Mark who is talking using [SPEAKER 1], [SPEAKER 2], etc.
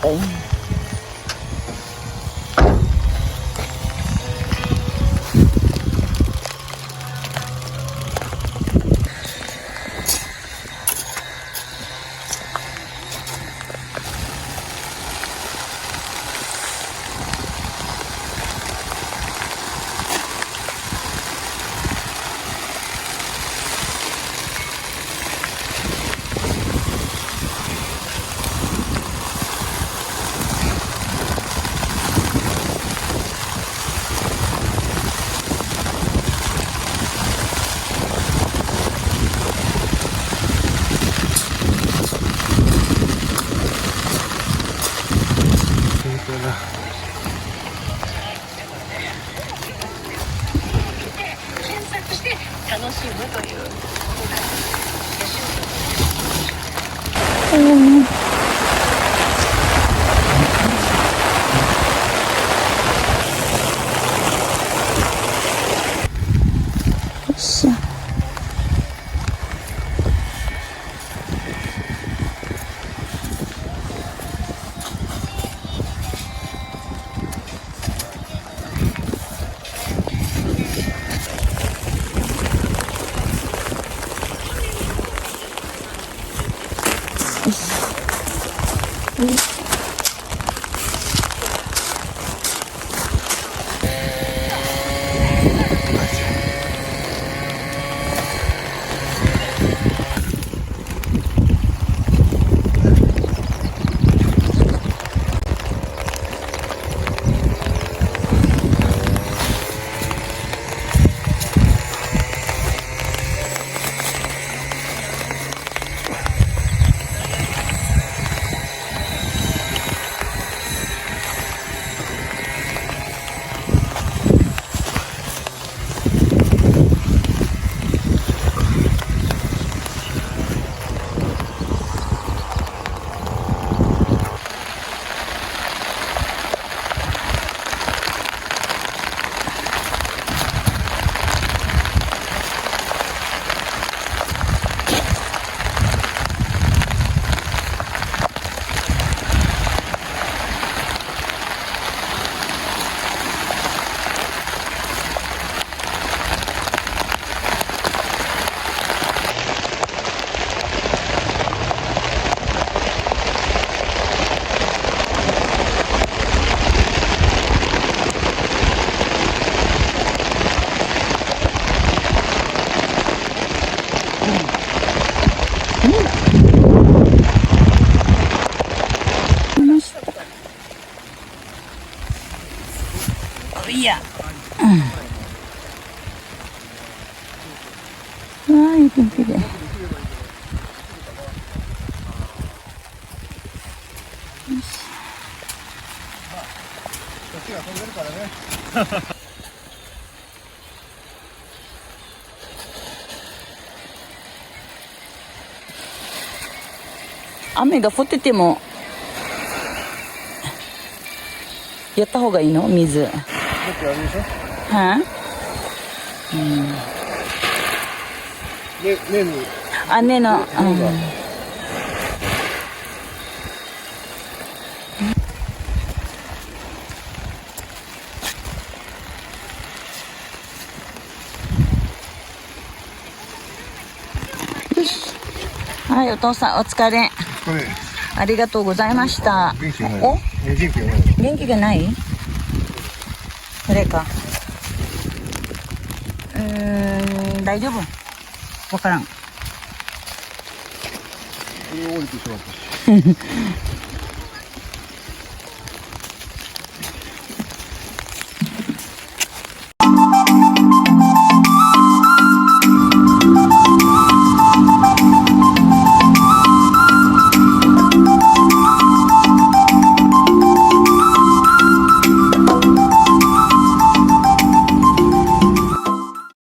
[SPEAKER 1] Ay.
[SPEAKER 2] Ito na.
[SPEAKER 1] Siya. Oh, yeah. ああ、いい天気で。よし。
[SPEAKER 2] こっちが飛んでるからね。
[SPEAKER 1] 雨が降っててもやった方がいいの水。
[SPEAKER 2] だってあれでしょ。
[SPEAKER 1] は
[SPEAKER 2] ね、根に。
[SPEAKER 1] あ、根の、うん。
[SPEAKER 2] 根が。
[SPEAKER 1] よし。はい、お父さん、お疲れ。
[SPEAKER 2] これ。
[SPEAKER 1] ありがとうございました。
[SPEAKER 2] 元気がない。
[SPEAKER 1] お。
[SPEAKER 2] 元気がない。
[SPEAKER 1] 元気がない。これか。うーん、大丈夫。わからん。
[SPEAKER 2] これ降りてしまったし。